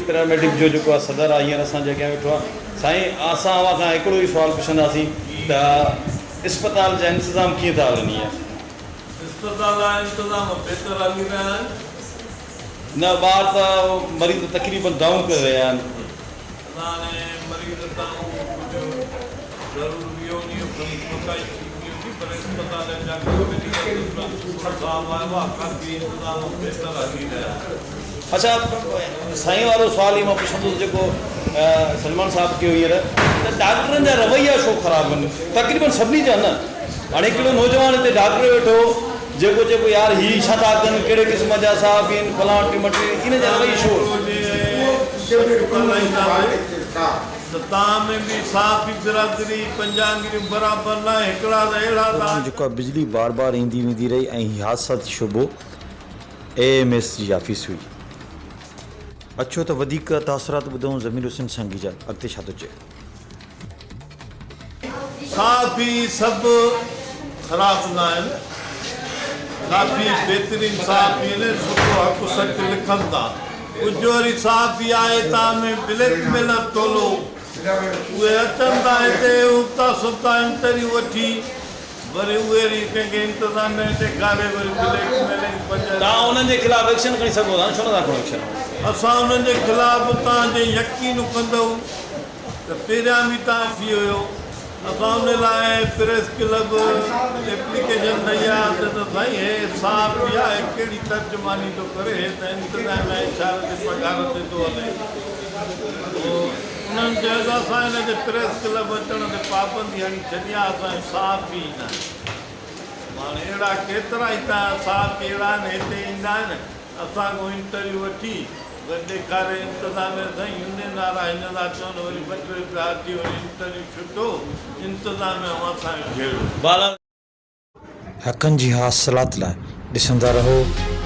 Paramedic جو جيڪو آهي صدر آهي هينئر اسان جي اڳيان ويٺو آهي. سائين اسان اوهان کان هڪڙو ئي سوال پڇنداسين ته اسپتال جا انتظام ڪيئن ٿا هلن هينئر؟ اسپتال جا انتظام بهتر هلي رهيا آهن. نه ٻاهر ته مريض تقريبن دانهون ڪري رهيا آهن. ادا هاڻي مريض دانهون ڪجهه ضرور ويو وڃي کڻي ڪوتاهي ٿي وئي هوندي پر اسپتال جا ميڊيڪل سٺو صاحب آيو آهي ڪافي انتظام بهتر هلي رهيا آهن. اڇا سائين وارو سوال ئي مان پڇندس جيڪو سلمان صاحب ڪيو هينئر ته ڊاڪٽرن جا رويا ڇو خراب آهن تقريبن سڀني جا نه هاڻي هڪڙو نوجوان هتي ڊاڪٽر ويٺو هو جيڪو چئي پيو يار هي ڇا ٿا ڪن ڪهڙي قسم جا صحافي آهن فلان ٽمٽي ان جا رويا ڇو. دوران جيڪو آهي بجلي بار بار ايندي ويندي رهي ۽ هي حادثاتي شعبو اي ايم ايس جي آفيس هئي. اچو ته وڌيڪ تاثرات ٻڌون ضمير حسين سانگي جا اڳتي ڇا ٿو چئي. صحافي سڀ خراب نه آهن ڪافي بهترين صحافي آهن سٺو حق سچ لکن ٿا ڪجهه وري صحافي آهي تان ۾ بليڪ ميلر ٽولو اهي اچن ٿا هتي ابتا سبتا انٽرويو وٺي وري اهي وري ڪنهن کي انتظاميه ڏيکاري وري بليڪ ميلنگ پنج. توهان انهن جي خلاف ايڪشن کڻي سگهو ٿا نه ڇو نٿا کڻو ايڪشن. اسان انهن جي خلاف توهان جي يقين ڪندؤ ته پهريان به تان ٿي هيو اسان ان لاء پريس ڪلب ايپليڪيشن ڏئي آيا سين ته سائين هي صحافي آ هي ڪهڙي ترجماني ٿو ڪري هي ته انتظاميا اشاري تي پگهار تي ٿو هلي پوء انهن چيو ته اسان هن تي پريس ڪلب اچڻ تي پابندي هڻي ڇڏي آ اسان جو صحافي ئي ناهي هاڻي اهڙا ڪيترا ئي تان صحافي اهڙا آهن هتي ايندا آهن اسان کان انٽرويو وٺي وري ڏيکاري انتظاميه سائين يونين وارا هن ٿا چون وري ٻه ٽي رپيا اچي وري انٽرويو ڇٽو انتظاميه اوهان سان جهيڙو. حقن جي حاصلات لاء ڏسندا رهو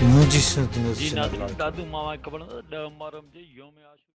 منهنجي سنڌ نيوز جي چينل ناظرين لاڙڪاڻو. دادو ماما خبر 10 محرم جي يوم عاشور.